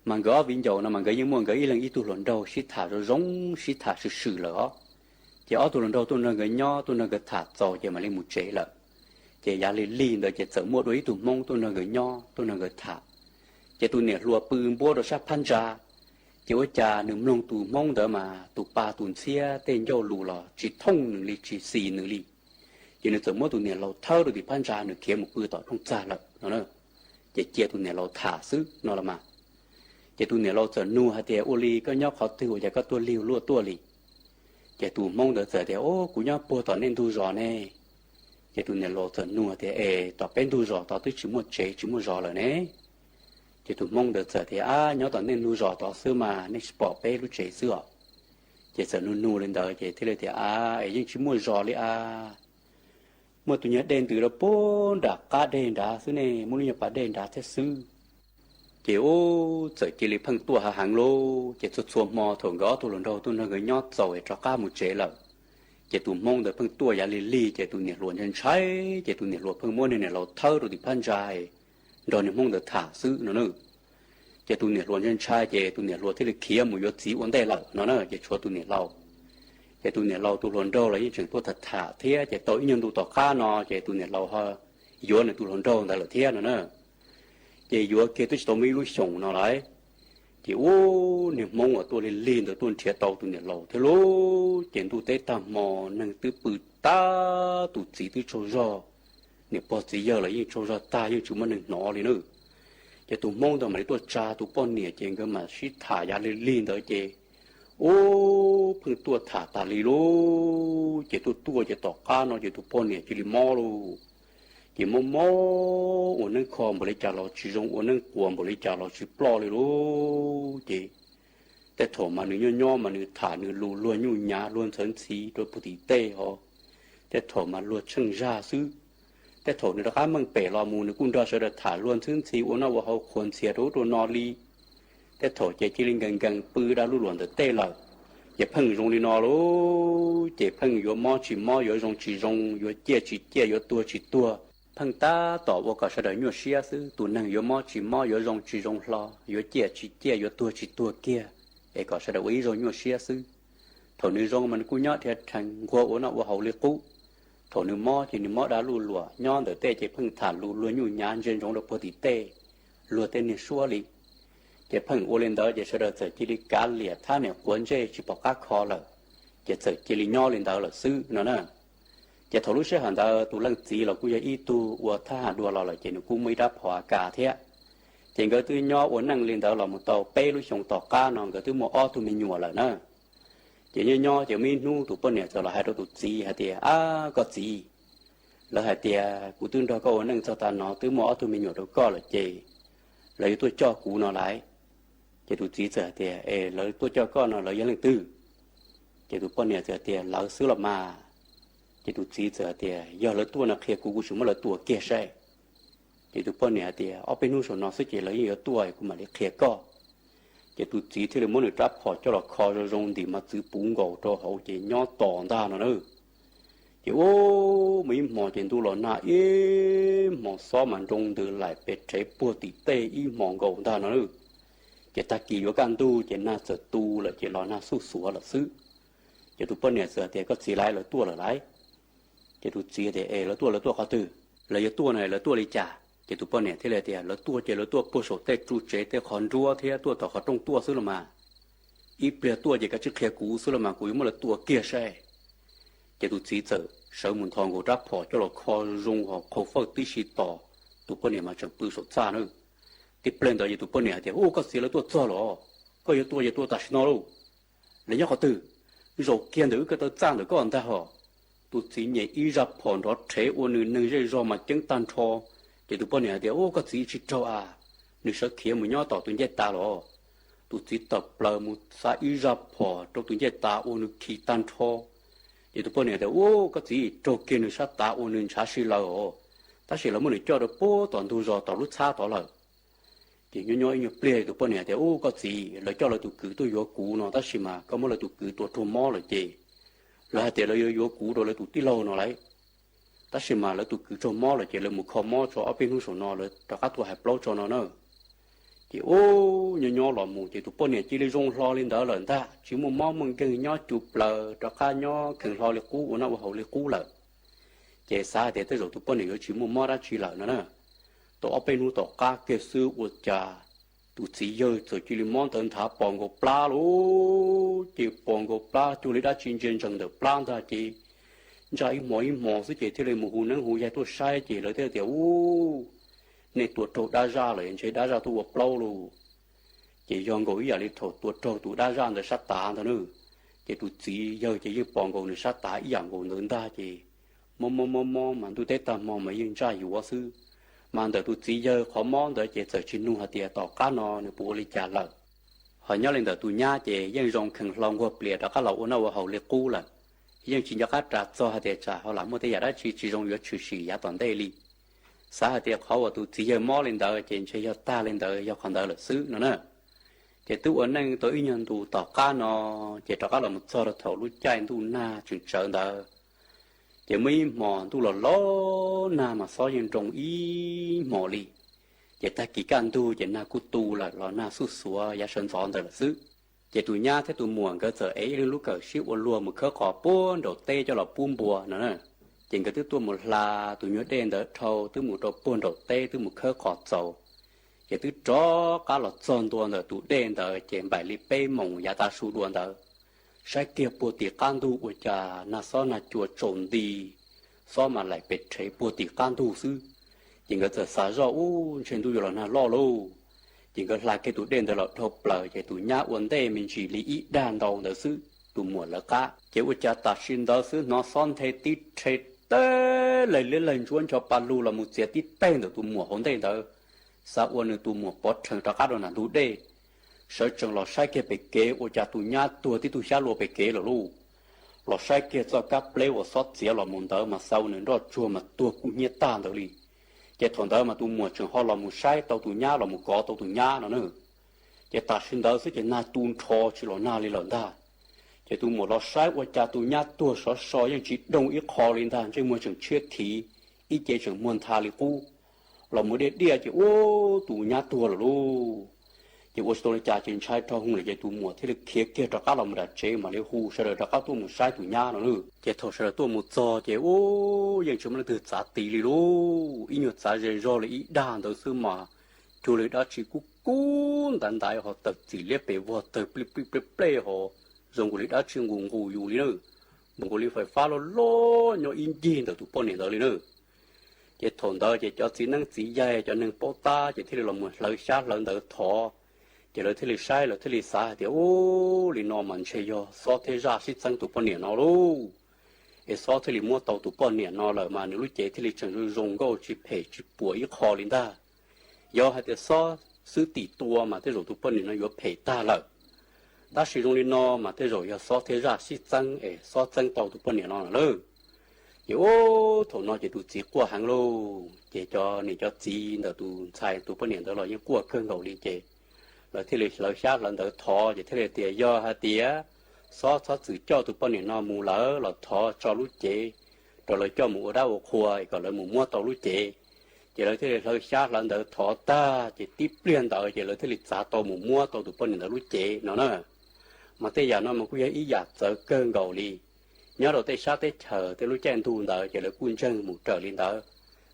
Mas nkawd ob viv ncaus no mas nkawd yeej muaj nkawd ib leeg ib tug hluas nraug sib tham zoo zoo sib tham swm swm lawm os. Ces ob tug hluas nraug tuaj nrog nkawd nyob tuaj nrog nkawd tham txaus ces mam li mus tsev lawm. Ces yav lig lig ntawd ces txawm muaj dua ib tug Hmoob tuaj nrog nkawd nyob tuaj nrog nkawd tham. Ces tus niam hluas pw npuab rau sab phab ntsa, ces ua cas nws mloog tus Hmoob ntawd mas tus pa tus ntxhiab tej ncauj lus los tsis thooj nws li tsis xis nws li. Ces nws txawm muab tus niam laus thawb rau tim phab ntsa nws khiav mus pw tom rooj txag lawm no. Ces cia tus niam laus tham xwb no los mas. Ces tus niam laus txawm nug hais tias, ua li koj nyob qhov twg ua cas koj tuaj lig luaj tuaj li? Ces tus Hmoob ntawd txawm tias, kuv nyob puag tom nej ntug zos ne. Ces tus niam laus txawm nug tias, es tom peb ntug zos tod twb tsis muaj tsev tsis muaj zos lawm ne? Ces tus Hmoob ntawd txawm tias, ab, nyob tom nej ntug zos tod xwb mas nej tsis pom peb lub tsev xwb os. Ces txawm nug nug li ntawd ces thiaj li tias, ab, es yeej tsis muaj zos li a. Muaj tus nyuag dej ntws rau puag nram qab deg nrad xwb ne, muaj lub nyuag pas dej nrad thiab xwb. Ces ub, txawm cia li pheej tuaj hav heev lauj. Ces txhua txhua hmo thaum nkawd ob tug hluas nraug tuaj nrog nkawd nyob txaus es rov qab mus tsev lawm, ces tus Hmoob ntawd pheej tuaj yav lig lig ces tus niam hluas ntshai ntshai, ces tus niam hluas pheej muab niag niam laus thawb rau tim phab ntsa nrog niag Hmoob ntawd tham xwb no na. Ces tus niam hluas ntshai ntshai ces tus niam hluas thiaj li khiav mus yuav txiv ua ntej lawm no na, ces tshuav tus niam laus. Ces tus niam laus tus hluas nraug los yeej tseem tuaj tham tham thiab, ces tau ib nyuag ntu tom qab no ces tus niam laus ho yuav nws tus hluas nraug ntawd lawm thiab no na. Ces yuav kiag twb tsis tau muaj ib lub xyoos no lawm, ces ub, niag Hmoob uas tuaj lig lig ntawd tuaj nrhiav tau tus niam laus thiab lauj. Ces ntuj teb tag hmo neeg twb pw tag, tus txiv twb tsaug zog, niam pog txiv yawg los yeej tsaug zog tag yeej tsis muaj neeg hnov li na. Ces tus Hmoob ntawd mam li tuaj tsa tus poj niam ces nkawd mam sib tham yav lig lig ntawd ces ub, pheej tuaj tham tas li lauj. Ces tuaj tuaj ces tom qab no ces tus poj niam cia li mob lauj. Ces mob mob ua neeb kho npaum li cas los tsis zoo, ua neeb quas npaum li cas los tsis ploj li lauj. Ces tej thaum mas nws nyob nyob mas nws tham nws lus luag nyuj nyav luag ntxhawv ntxhi rau puag tim tej ho. Tej thaum mas luag tsheej zag xwb. Tej thaum nws rov qab meej pem los mus nws kuj nrog sawv daws tham luag ntxhwb ntxhi ua noj ua haus qhuas ntxhias rau ub rau no li. Tej thaum ces cia li nkees nkees pw da luj luam ntawm tej lawm. Ces pheej zoo li no lauj, ces pheej yuav mob tsis mob, yuav zoo tsis zoo, yuav ciaj tsis ciaj, yuav tuag tsis tuag, pheej tab tom ua kom sawv daws nyuaj siab xwb. Tus neeg yuav mob tsis mob, yuav zoo tsis zoo hlo, yuav ciaj tsis ciaj, yuav tuag tsis tuag kiag, es kom sawv daws ua ib zaug nyuaj siab xwb. Thaum nws zoo mas nws kuj nyob dhia rhees nquag ua noj ua haus li qub. Thaum nws mob ces nws mob da luj luam, nyob ntawm tej ces pheej tham lus luag nyuj nyav ntsia ntsoov rau puag tim tej, luag tej niag suab li. Ces pheej ua li ntawd ces sawv daws txawm cia li kav liam thab niam quav ntsej tsis pom qab kho lawm, ces txawm cia li nyob li ntawd lawm xwb no na. Ces thaum lub sij hawm ntawd tus leej txiv los kuj yog ib tug ua thab ham dua los lawm ces nws kuj muaj ib rab phom A K thiab. Ces nkawd twb nyob ua neej li ntawd los mus tau peb lub xyoo tom qab no nkawd twb muaj ob tug me nyuam lawm na. Ces nyob nyob ces muaj ib hnub tus poj niam txawm los hais rau tus txiv hais tias, ab, koj txiv, lawv hais tias kuv twb nrog koj ua neej txog tav no twb muaj ob tug me nyuam rau koj lawm ces lawv yuav tuaj coj kuv no lawm. Ces tus txiv txawm hais tias, es lawv tuaj coj koj no lawv yog leej twg? Ces tus poj niam txawm hais tias, lawv xwb los mas. Ces tus txiv txawm hais tias, yog lawv tuaj no qhia kuv, kuv tsis muab lawv tua kiag saib. Ces tus poj niam hais tias, ob peb hnub saum no xwb ces lawv yeej yuav tuaj, kuv mam li qhia koj. Ces tus txiv thiaj li muab nws rab phom coj los kho zoo zoo ntim mos txwv puv nkaus rau hauv ces nyob tos ntag no na. Ces ub, muaj ib hmo ces ntuj los nag ib hmo xob mas nroo ntws laim pes rhev puag tim tej ib hmo nkaus ntag no na. Ces tag kis yuav kaj ntug ces nag txawm tu lawm ces los nag xuj xuav lawm xwb. Ces tus poj niam txawm tias, koj txiv, lawv tuaj lawm lauj. Ces tus txiv tias, es lawv tuaj, lawv tuaj qhov twg? Lawv yuav tuaj no lawv tuaj li cas? Ces tus poj niam thiaj li tias, lawv tuaj ces lawv tuaj puag saum tej tsev tej qhov nruab thiab tuaj tom qhov rooj tuaj xwb los mas. Ib pliag tuaj ces kav tsij qhia kuv xwb los mas kuv yuav muab lawv tua kiag saib. Ces tus txiv txawm sawv mus nthos nkaus rab phom coj los kho zoo ho qhau fawj tib si tos, tus poj niam mas tseem pw saum txaj na. Tib pliag ntawd ces tus poj niam hais tias, Ub, koj txiv, lawv tuaj txog los, koj yuav tua ces tua tam sim no lauj. Lawv nyob qhov twg? Zaum kiag ntawm wb ko taw txaj ntawm koj ntag hos. Tus txiv nyem ib zaj phom nrov rhev ua nws neeg zej zog mas ceeb tag nrho. Ces tus poj niam hais tias, Ub, koj txiv, tsis raug a, nws sawv khiav mus nyob tom tus ncej tas los. Tus txiv tawm plaws mus xa ib zaj phom rau tus ncej tas ua nws khi tag nrho. Ces tus poj niam tias, Ub, koj txiv, raug kiag nws sab tav ua nws ntshav si lawm os, tab sis lawv muab nws coj rau puag tom ntug zos tom lub txhab tod lawm. Ces nyob nyob ib nyuag pliag tus poj niam tias, Ub, koj txiv, lawv coj lawv tus kwv tuaj yuav kuv no tab sis mas koj muab lawv tus kwv tua raug mob lawm ces lawv hais tias lawv yuav yuav kuv rau lawv tus tij laug no lauj. Tab sis mas lawv tus kwv raug mob lawm ces lawv mus kho mob tso ob peb hnub saum no lawv rov qab tuaj hais plaub tso no na. Ces ub, nyob nyob los mus ces tus poj niam cia li zoo hlo li ntawd lawm ntag, tsis muaj mob muaj nkeeg, nyob cuv plaws rov qab nyob kheev hlo li qub, ua noj ua haus li qub lawm. Ces xav hais tias tej zaum tus poj niam yuav tsis muaj mob dab tsi lawm no na. Tau ob peb hnub tom qab kiag xwb ua cas tus txiv yawg txawm cia li mob ntawd nthav pos nkaus plab lauj. Ces pos nkaus plab cuag li dab tsi ntsia ntsees ntawm plab ntag ces ntsaj ib hmos ib hmos xwb ces thiaj li mus hu neeb hu yaig tuaj saib ces lawv thiaj tias, Ub, nej tua raug dab zaj lawm, ntshe dab zaj tuaj ua plaub lauj. Ces yog nkaus ib yam li thaum tua raug tus dab zaj ntawd sab tav ntag na. Ces tus txiv yawg ces yeej pos nkaus nws sab tav ib yam nkaus ntawd ntag ces mob mob mob mob mas ntuj teb tag hmo mas yeej ntsaj yuav xwb. Mas ntawm tus txiv yawg qhov mob ntawd ces txawm tsis nug hais tias tom qab no nws puas ua li cas lawm. Ho nyob li ntawm tus nyab ces yeej zoo kheev hlo nquag plias rov qab los ua noj ua haus li qub lawm. Yeej tsis nco qab ras txog hais tias tsam ho lam muaj tej yam dab tsi tsis zoo yuav tshwm sim yav tom ntej li. Xav hais tias qhov uas tus txiv yawg mob li ntawd ces ntshe yog tag li ntawd yog qhov ntawd lawm xwb no na. Ces twb ua neej tau ib nyuag ntus tom qab no, ces rov qab los mus txog rau thaum lub caij ntuj nag tseem tsawv ntawd. Ces muaj ib hmos ntuj los los nag mas xob yeej nroo ib hmos li. Ces tag kis kaj ntug ces nag kuj tu lawm los nag xuj xuav yav sawv ntxov ntawd lawm xwb. Ces tus nyab thiab tus muam nkawd txawm ev ib leeg lub kawm sib ua luag mus khawb qos puag nraum teb coj los pub npua no na. Ces nkawd twb tuaj mus hla tus nyuag dej ntawd dhau twb mus rau puag nraum teb twb mus khawb qos txaus. Ces twb rov qab los txog ntua ntawm tus dej ntawd ces npaum li peb moos yav tav su dua ntawd. Saib kiag puag tim qab ntug ua cas nag xob nag cua tsaus nti, xob mas laim pes rhev puag tim qab ntug xwb. Ces nkawd txawm xav zoj ub ntshe ntuj yuav los nag loj lauj. Ces nkawd hla kiag tus dej ntawd los dhau plaws ces tus nyab ua ntej me ntsis li ib dag ntau ntawd xwb tus muam lawv qab. Ces ua cas tam sim ntawd xwb hnov xob nthe tib rhe teb laig liab laig ntsuab ncho pa lug los mus txiav tib teg ntawm tus muam hauv ntej ntawd. Xav ua nws tus muam pov rhees rov qab rau nram ntug dej, sawv tsees los saib kiag pem kev ua cas tus nyab tuag tib tug xyab lua pem kev lawm lauj. Los saib kiag txoj kab pleb uas xob txiav los mus ntawd mas xav ua nws nroj tsuag mas tuag kub hnyiab tag ntawd li. Ces thaum ntawd mas tus muam tseem ho los mus saib tau tus nyab los mus kov tau tus nyab no na. Ces tam sim ntawd xwb ces nag tu nrho tsis los nag li lawm ntag. Ces tus muam los saib ua cas tus nyab tuag sov so yeej tsis doog ib qho li ntag, ntsej muag tseem tshiab khiv, ib ce tseem muag ntha li qub. Los mus diaj diaj ces ub tus nyab tuag lawm lauj. Ces ua tsis tau li cas ces ntshai rau hwv lawm ces tus muam thiaj li khiav kiag rov qab los mus nram tsev mam li hu sawv daws rov qab tuaj mus saib tus nyab no na. Ces thaum sawv daws tuaj mus txog ces ub yeej tsis muaj leej twg txav tis li lauj, ib nyuag txav ze zog li ib dag ntawd xwb mas cuag li dab tsi kub kub ntaiv ntaiv ho tawm txim liab pes vog tawg plij plij plej plej ho zoo nkaus li dab tsi nqus nqus yus li na. Npaum nkaus li fais fab loj loj nyob ib ncig ntawm tus poj niam ntawd li na. Ces thaum ntawd ces cov txiv neeb txiv yaig cov neeg paub tab ces thiaj li los mus hlawv xyab hlawv ntawv thov. Ces lawv thiaj li saib lawv thiaj li xav hais tias ub li no mas ntshe yog xob thiab zaj sib txeeb tus poj niam no lauj. Es xob thiaj li muab tau tus poj niam no lawm mas nws lub cev thiaj li tseem zoo zoo nkauj tsis phem tsis puas ib qho li ntag. Yog hais tias xob xwb tim tua mas tej zaum tus poj niam no yuav phem tag lawm. Tab sis zoo li no mas tej zaum yog xob thiab zaj sib txeeb es xob txeeb tau tus poj niam no lawm. Ces ub thaum no ces tus txiv quaj heev lauj, ces cov niam cov txiv ntawm tus ntxhais tus poj niam ntawd los yeej quaj kawg nkaus li ces lawv thiaj li hlawv xyab hlawv ntawv thov ces thiaj li tias yog hais tias xob txhob txwm coj tus poj niam no mus lawm los thov tso lub cev rau lawv coj mus ua dab ua qhua kom lawv mus muab tau lub cev. Ces lawv thiaj li hlawv xyab hlawv ntawv thov tag ces tib pliag ntawd ces lawv thiaj li txav tau mus muab tau tus poj niam ntawd lub cev no na. Mas tej yam no mas kuj yog ib yam txawv kawg nkaus li. Nyob rau tej sab teb chaws tej lub caij ntuj ntawd ces lawv kuj ntseeg mus raws li ntawd.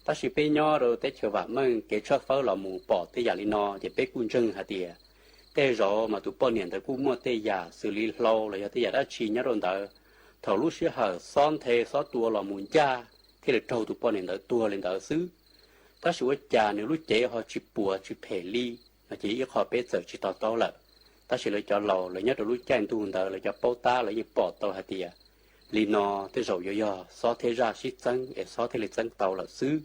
Tab sis peb nyob rau teb chaws vam meej kev tshawb fawb los mus pom tej yam li no ces peb kuj ntseeg hais tias tej zaum mas tus poj niam ntawd kuj muaj tej yam xws li hlau los yog tej yam dab tsi nyob rau ntawd, Thaum lub sij hawm xob nthe xob tua los mus ncaj thiaj li raug tus poj niam ntawd tuag li ntawd xwb. Tab sis ua cas nws lub cev ho tsis puas tsis phem li no ces ib qho peb txawm tsis to taub lawm. Tab sis lawv cov laus lawv nyob rau lub caij ntuj ntawd lawv cov paub tab lawv yeej pom tau hais tias li no tej zaum yuav yog xob thiab zaj sib txeeb es xob thiaj li txeeb tau lawm xwb.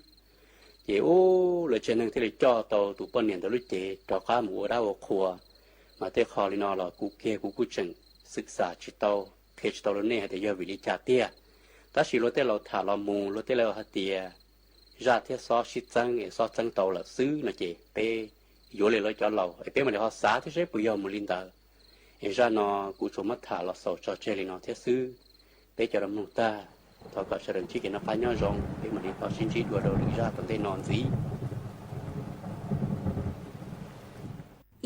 Ces ub, lawv tsev neeg thiaj li coj tau tus poj niam ntawd lub cev rov qab mus ua dab ua qhua. Mas tej qho li no los kuv kiag kuv kuj tseem xwm xam tsis tau, qhia tsis tau rau nej hais tias yog vim li cas tiag. Tab sis luag tej laus tham los mus luag tej laus hais tias zaj thiab xob sib txeeb es xob txeeb tau lawm xwb no ces peb yuav li lawv cov laus es peb mam li ho xav thiab seb puas yog mus li ntawd. Es zaj no kuv tsuas muab tham los xaus tso tseg li no thiab xwb. Peb cov los mloog tag, thov kom sawv daws ntsib kev noj qab nyob zoo, peb mam li ho sib ntsib dua rau lwm zaj tom ntej no ntxiv.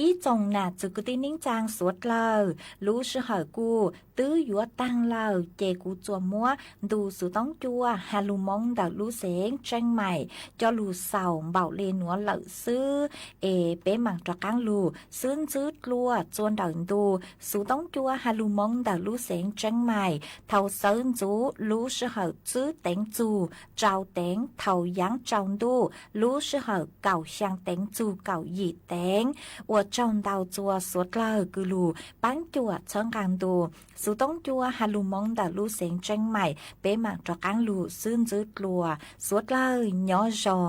Ib tsoom nam txwv kwv tij neej tsaa suav dlawg, lub sij hawm kuj twb yuav taag lawm ces kuv tsuas muab ntu xuv toob cua has lug moo ntawm lub xeev Tseeb Maim coj lug xaus npaum li nuav lawm xwb. Es peb maam rov qaab lug xwb ntsib dlua txua ntawm ntu xuv toob cua has lug moo ntawm lub xeev Tseeb Maim thaus xawv ntxuv lub sij hawm tsib teev txug rau teev thaus yaav tsaus ntuj lub sij hawm kaum xyaa teev txug kaum yim teev. Ua tsaug ntau txua suav dlawg kws lug paab cuam txhawb nqaa ntu xuv toob cua has lug moo ntawm lub xeev Tseeb Maim. Peb maam rov qaab lug xwb ntsib dlua, suav dlawg nyob zoo.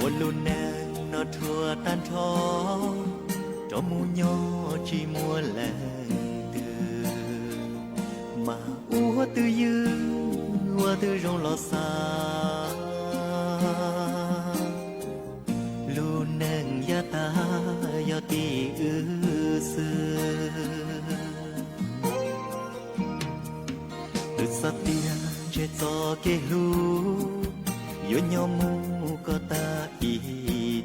Muaj lub neej no rhuav tag nrho, rov mus nyob tsis muaj leej twg, mas ua twj ywm ua twj zoo los xav. Lub neej yav tag yog tim wb xwb. Wb xav tias ntshe txoj kev hlub yuav nyob mus kom tag ib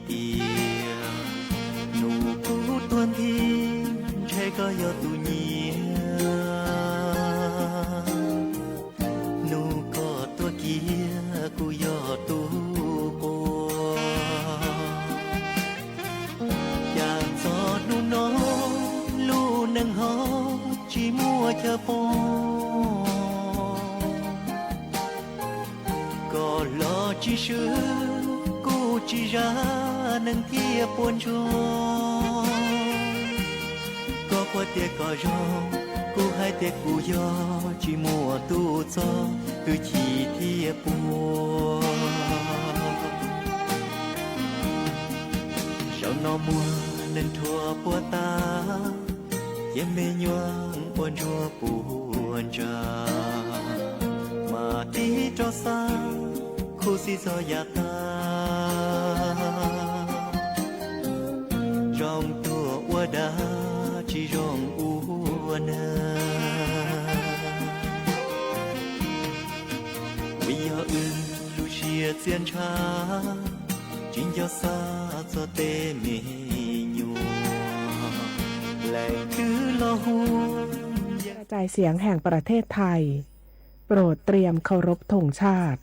tiam. Nub kuv tuag nthi ntshe koj yog tus nyiam. Nub koj tuag kiag kuv yog tus quaj. Cas txog hnub no lub neej ho tsis muaj chaw poob. Koj los tsis swb kuv tsis zam neej thiab puas ntsoog. Koj quaj tias koj zoo, kuv hais tias kuv yog, tsis muaj tus txog twb chim thiab puas. Zaum no muaj neeg rhuav puas tas, cia me nyuam ua ntsuag puas ntsa, mas tig rov xa khuv xim txog yav tag. Zoo tuag ua dab tsis zoo ua neeg, vim yog wb lub siab txiaj ntsha, tsis nco xav txog tej me nyuam. Leej twg los hu กระจายเสียง แห่งประเทศไทย โปรดเตรียมเคารพธงชาติ